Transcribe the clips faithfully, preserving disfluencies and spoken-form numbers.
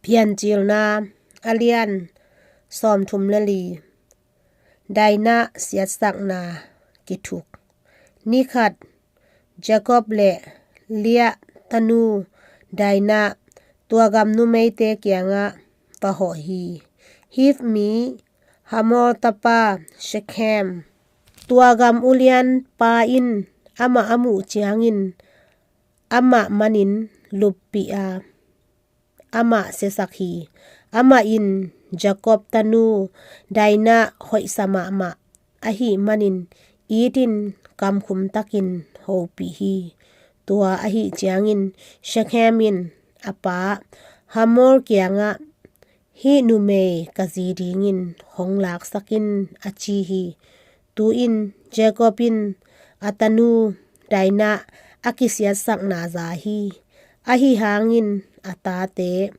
Piancilna a lian sawmthum le li. Dinah siatsakna kithuk. Ni khat, Jacob le Leah tanu Dinah tua gam numeite kiangah va hawh hi. Hivmi Hamor tapa Shekhem, tua gam ulianpa in amah a muh ciangin amah manin luppih a, amah siasak hi. Amah in Jacob tanu Dinah hoihsa mahmah ahih manin itin kamkhum takin hopih hi. Tua ahih ciangin Shekhem in a pa Hamor kiangah, "Hih numei ka zi dingin hong laksak in," a ci hi. Tu-in Jacob in a tanu Dinah a kisiatsakna za hi. Ahi hangin a tate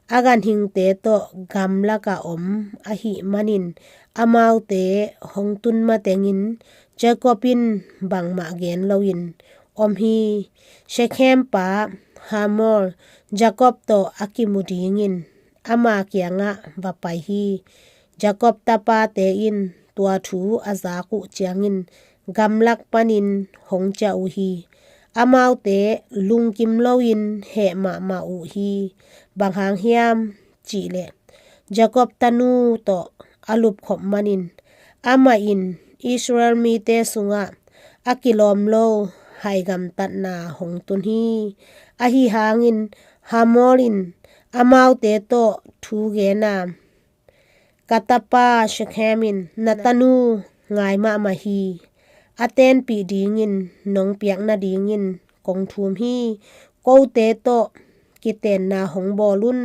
a ganhingte tawh gamlakah om ahih manin amaute hong tun matengin Jacob in bangmah gen loin om hi. Shekhem pa Hamor Jacob tawh a kimu dingin ama kiangah va pai hi. Jacob tapate in tua thu a zak uh ciangin gamlak panin hong ciah uh hi. Amaute lungkim loin heh mahmah uh hi. Bang hang hiam cihleh Jacob tanu tawh a lupkhop manin amah in Israel mite sungah a kilawm lo haigamtatna hong tun hi. Ahi hangin Hamor in amaute tawh thu gen a, "Ka tapa Shekhem in na tanu ngai mahmah hi. A tenpih dingin nong piak nadingin kong thum hi. Kote tawh kitenna hong bawl un.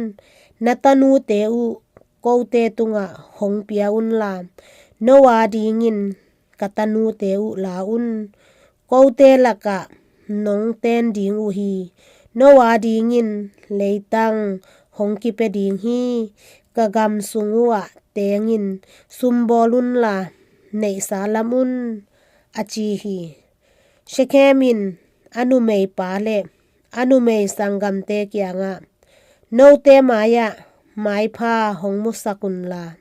Na tanute uh kote tungah hong pia unla, no a dingin ka tanute uh la un. Kote lakah nong ten ding uh hi. No a dingin leitang hong kipia ding hi. Ka gam sung uhah tengin sumbawl unla, neihsa lam un," a ci hi. Shekhem in a numei pa le a numei sanggamte kiangah, "Note mai-ah maipha hong musak unla,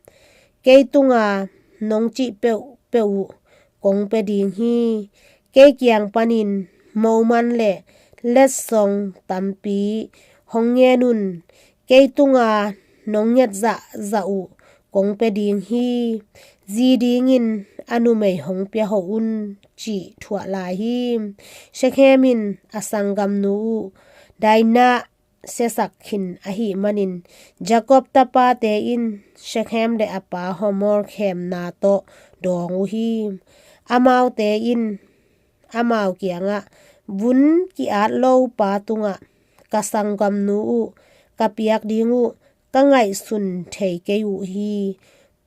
kei tunga nong cih peuhpeuh uh kong pia ding hi. Kei kiang panin moman le letsong tampi hong ngen un. Kei tunga nong nget zahzah uh kong pia ding hi. Zi dingin a numei hong pia hoh un," cih thuah lai hi. Shekhem in a sanggamnu uh Dinah siasak khin ahih manin Jacob tapate in Shekhem le a pa Hamor khemna tawh dawng uh hi. Amaute in amau kiangah, "Vun ki-at lo pa tungah ka sanggamnu uh ka piak ding uh ka ngaihsun thei kei uh hi.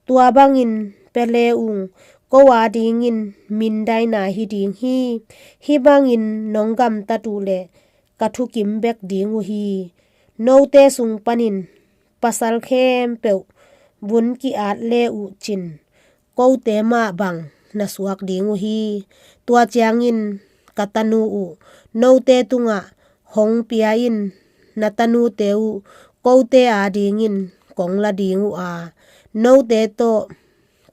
Tua bangin pia le ung, ko a dingin min Dinah hi ding hi. Hih bangin nong gamtat uh leh ka thukim bek ding uh hi. Note sung panin pasal khempeuh vun ki-at le uh cin, kote mah bang na suak ding uh hi. Tua ciangin ka tanu uh note tungah hong pia in, na tanute uh kote a dingin kong la ding uh a, note tawh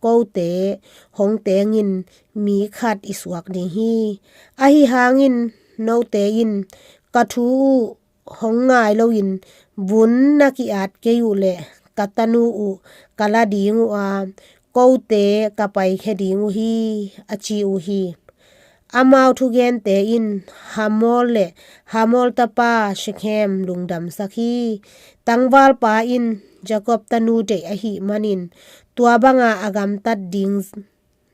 kote hong tengin mi khat i suak ding hi. Ahi hangin note in ka thu uh hong ngai loin vun na ki-at kei uh leh ka tanu uh ka la ding uh a, kote ka paikhia ding uh hi," a ci uh hi. Amau thugente in Hamor le Hamor tapa Shekhem lungdamsak hi. Tangvalpa in Jacob tanu deih ahih manin tua banga a gamtat ding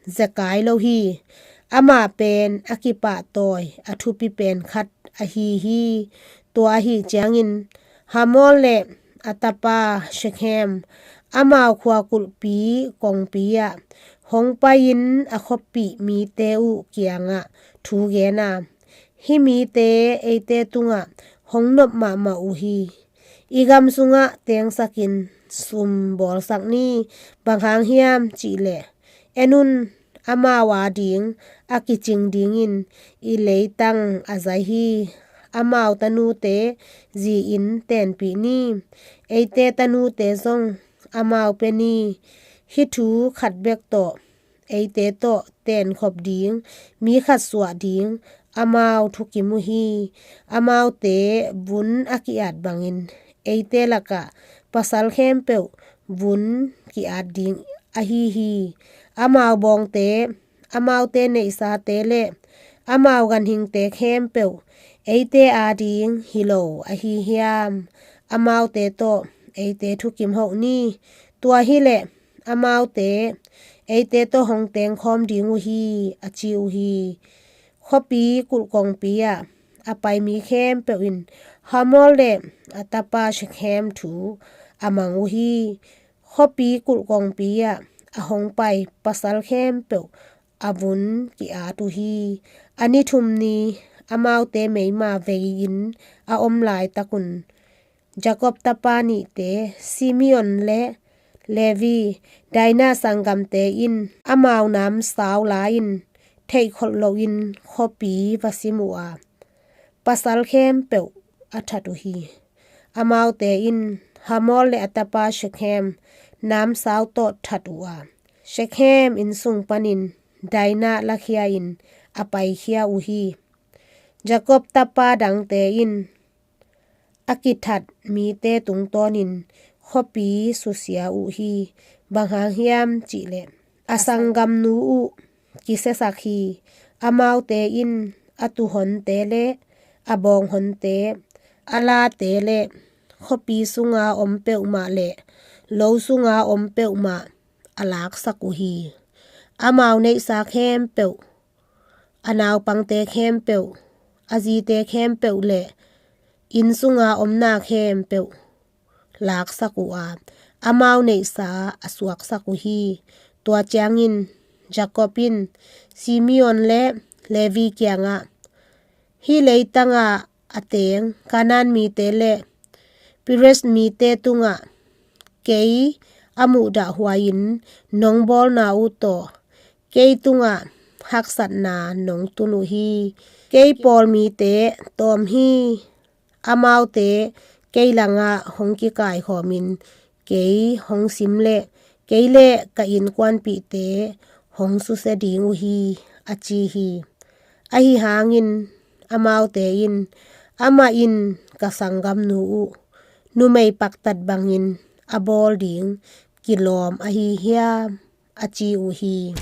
zekai lo hi. Amah pen a kipahtawi a thupi pen khat ahi hi. Tua ahi ciangin Hamor le a tapa Shekhem amau khua kulhpi kongpi ah hong pai-in a khuapih mite uh kiangah thu gen a, "Hih mite eite tungah hong nop mahmah uh hi. I gam sungah tengsakin sum bawlsak ni. Bang hang hiam cihleh, en un, amau a ding a kicing dingin i leitang a zai hi. amau tanute zi-in tenpih ni. Eite tanute zong amau pia ni. Hih thu khat bek tawh eite tawh tenkhop ding, mi khat suah ding amau thukim uh hi. Amaute vun a ki-at bangin eite lakah pasal khempeuh vun ki-at ding ahi hi. Amau bawngte, amaute neihsate le amau ganhingte khempeuh eite ading hi lo ahi hiam? Amaute tawh eite thukim hoh ni. Tua hileh amaute eite tawh hong tengkhawm ding uh hi, a ci uh hi. Khuapi kulhkongpi ah a pai mi khempeuh in Hamor le a tapa Shekhem thu a mang uh hi. Khuapi kulhkongpi ah a hong pai pasal khempeuh a vun ki-at uh hi. A ni thum ni amaute meima vei-in a om laitakun Jacob tapa nihte Simeon le Levi, Daina sanggamte in amau namsau la-in theihkholh loin khuapi va sim uh a, pasal khempeuh a that uh hi. Amaute in Hamor le a tapa Shekhem namsau tawh that uh a, Shekhem innsung panin Daina lakhia-in a paikhia uh hi. Jacob tapa dangte in a kithat mite tungtawnin khuapi susia uh hi. Bang hang hiam cihleh a sanggamnu uh kisiasak hi. Amaute in a tuuhonte le a bawnghonte, a late le khuapi sunga om peuhmah le lo sunga om peuhmah a laksak uh hi. Amau neihsa khempeuh, a naupangte khempeuh, a zite khempeuh le inn sunga omna khempeuh laksak uh a, amau neihsa a suaksak uh hi. Tua ciangin Jacob in Simeon le Levi kiangah, "Hih leitangah a teng Kanaan mite le Periz mite tungah kei a muhdahhuai-in nong bawlna uh tawh kei tungah haksatna nong tun uh hi. Kei pawl mite tawm hi. Amaute kei langah hong kikaikhawmin kei hong sim leh kei le ka innkuanpihte hong susia ding uh hi," a ci hi. Ahi hangin amaute in, "Amah in ka sanggamnu uh numei paktat bangin a bawl ding kilawm ahi hiam?" a ci uh hi.